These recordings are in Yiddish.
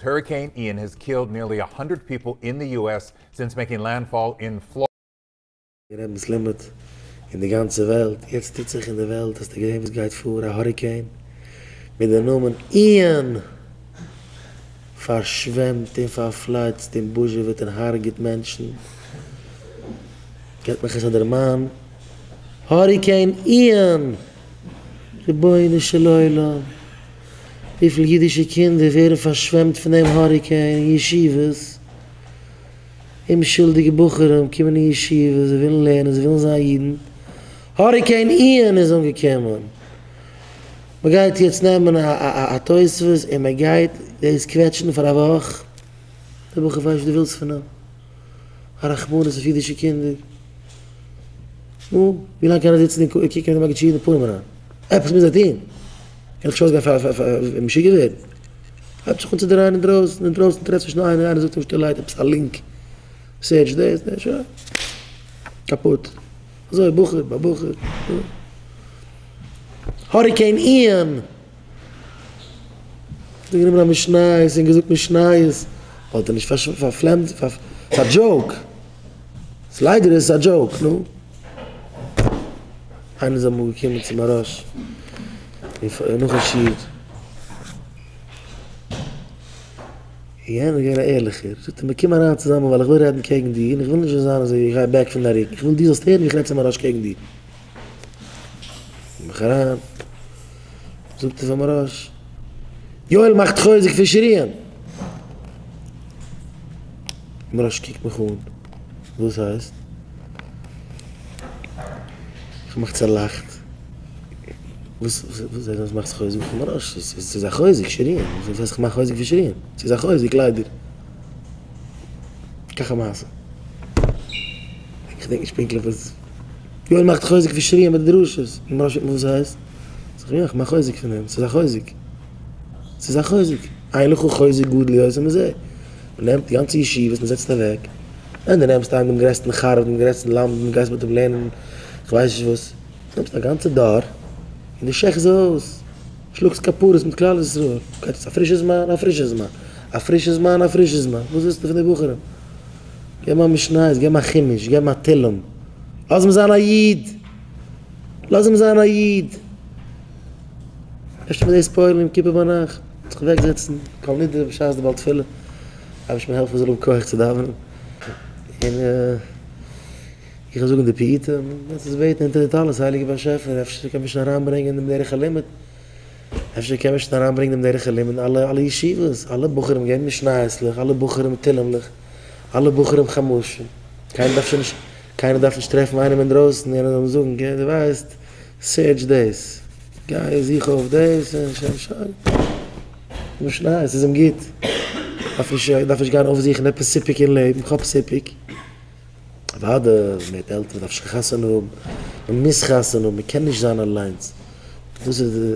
Hurricane Ian has killed nearly 100 people in the U.S. since making landfall in Florida. רבינ'ס לימוד אין די גאנצע וועלט, יעצט טוט זיך אין די וועלט, האסטו געזען וואס גייט פאר, א האריקעין מיט די נאמען איען פארשוועמט און פארפלייצט און בוזשעוועט און הרג'ט מענטשן, געט מיך עס א דערמאן, האריקעין איען! רבונו של עולם, וויפיל אידישע קינדער ווערן פארשוועמט פון דעם האריקעין אין ישיבות, אומשולדיגע בחורים קומען אין ישיבה, זיי ווילן לערנען, זיי ווילן זיין אידן, האריקעין איען איז אנגעקומען, מען גייט יעצט נעמען א תוספות און מען גייט דאס קוועטשן פאר א וואך, דער בחור ווייסט וואס דו ווילסט פון אים, א רחמנות אויף אידישע קינדער, נו, ווי לאנג קען ער זיצן און קוקן די מגיד שיעור אין פנים אריין, עפעס מוז ער טון, קען איך נישט אויסגיין פאר משוגע ווערן. הייבט זיך אן צו דרייען אינדרויסן, אינדרויסן טרעפט זיך שוין איינער, איינער זאגט אים שטילערהייט עפעס א link, search דאס, דאס, שוין, קאפוט. אזוי בחור ביי בחור. Hurricane Ian! האט ער גענומען א משניות און געזאגט משניות, וואלט ער נישט פארפלעמט, ס'איז א joke, ליידער איז עס א joke, נו. איינער איז אמאל געקומען צו מוהרא"ש נאכן שיעור, און יענער איז געווען א ערליכער, זאגט ער מיר קום אריין צוזאמען ווייל איך וויל רעדן קעגן דיר, און איך וויל נישט זאל זיין אזוי איך גיי back פון דיין רוקן, איך וויל דו זאלסט הערן ווי איך רעד צו מוהרא"ש קעגן דיר. קום איך אריין, זאגט ער פאר מוהרא"ש, יואל מאכט חוזק פון שרי'ן. מוהרא"ש קוקט מיך אן, וואס הייסט? איך האב מיך צעלאכט, וואס וואס הייסט מאכסט חוזק פון מוהרא"ש? ס'איז א חוזק, שרי'ן, וואס הייסט איך מאך חוזק פון שרי'ן? ס'איז א חוזק ליידער. כך המעשה. איך געדענק נישט פונקטליך וואס. יואל מאכט חוזק פון שרי'ן מיט די דרשות. מוהרא"ש וואס הייסט? זאג איך יא, איך מאך חוזק פון אים, ס'איז א חוזק. ס'איז א חוזק. אין לך חוזק גדול יותר מזה. מ'נעמט גאנצע ישיבות, מ'זעצט אוועק, און דו נעמסט איין דעם גרעסטן חרב, דעם גרעסטן למדן, גייסט מיט אים לערנען, כ'ווייס נישט וואס, נעמסט א גאנצע דור, און דו שעכסט זיי אויס, שלאגסט כפרות מיט כלל ישראל, גייט עס א פרישע זמן, א פרישע זמן, א פרישע זמן, א פרישע זמן, וואס ווילסטו פון די בחורים? געב אים א משניות, געב אים א חומש, געב אים א תהלים, לאז אים זיין א איד! לאז אים זיין א איד! אפשר מיט דאס פועל'ן יום כיפור ביינאכט, זיך אוועק זעצן, כל נדרי בשעת די בעל תפילה, אייבערשטער מיר העלפן איך זאל האבן כח צו דאווענען, און איך וועל זאגן די פיוטים, וועסט עס בעטן אונטער די טלית, הייליגער באשעפער, אפשר קען מען שוין אריינברענגען דעם דרך הלימוד, אפשר קען מען שוין אריינברענגען דעם דרך הלימוד אין אלע אלע ישיבות, אלע בחורים געבן משניות'לעך, אלע בחורים תהילים'לעך, אלע בחורים חומשים, קיינער דארף שוין נישט, קיינער דארף נישט טרעפן איינעם אינדרויסן, יענער זאל אים זאגן, גיי דו ווייסט, search דאס, גיי זוך אויף דאס, און שוין שוין. משניות איז אים גוט. דארף נישט דארף נישט גיין אויפזוכן עפעס סיפוק אין לעבן, כ'האב סיפוק. אוואדע, מ'ווערט עלטער מ'דארף שוין חתונה האבן, מ'מוז חתונה האבן, מ'קען נישט זיין אליינס. דאס איז די,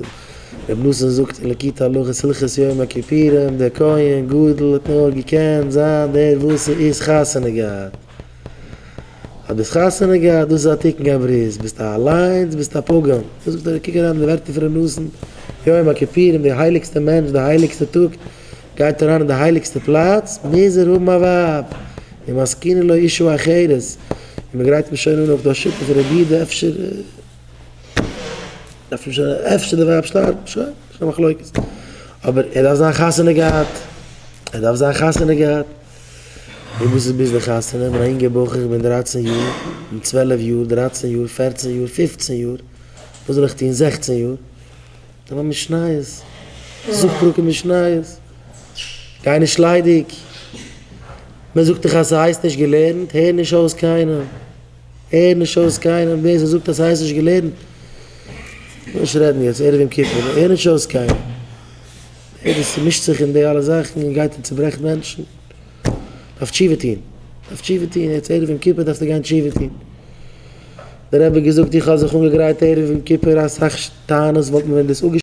רבי נתן זאגט אין ליקוטי הלכות הלכות יום הכיפורים, דער כהן גדול האט נאר געקענט זיין דער וואס איז חתונה געהאט. אז ביסט חתונה געהאט, דאס איז א תיקון הברית, ביסט א אליינס, ביסט א פגם. דאס זאגט ער, קוק אריין אין די ווערטער פון ר' נתן, יום הכיפורים, די הייליגסטע מענטש, די הייליגסטע טאג, גייט אריין אין די הייליגסטע פלאץ, מוז ער האבן א ווייב, ומתקינין לו אשה אחרת, און מען גרייט אים שוין אן אויך די שיטה פון רבי יהודה, אפשר דארף מען שוין, אפשר די ווייב שטארבט, שוין, נישט קיין מחלוקת, אבער ער דארף זיין חתונה געהאט, ער דארף זיין חתונה געהאט. און וואס איז ביז די חתונה? איך בין א אינגער בחור, איך בין דרייצן יאר, בין צוועלף יאר, דרייצן יאר, פערצן יאר, פופצן יאר, וואס זאל איך טון זעכצן יאר? נעם א משניות, זאג פרקים משניות, גיי נישט ליידיג, מען זאגט דיך אז ס'הייסט נישט געלערנט, הער נישט אויס קיינעם, הער נישט אויס קיינעם, ווער ס'זאגט אז ס'הייסט נישט געלערנט, כ'וויל נישט רעדן יעצט ערב יום כיפור, הער נישט אויס קיינעם. דער וואס מישט זיך אין די אלע זאכן און גייט און צוברעכט מענטשן, דארף תשובה טון, דארף תשובה טון, יעצט ערב יום כיפור דארפסטו גיין תשובה טון. דער רבי האט געזאגט איך האב זיך אנגעגרייט ערב יום כיפור אסאך טענות וואלט מען ווען דאס אפגעשטעלט.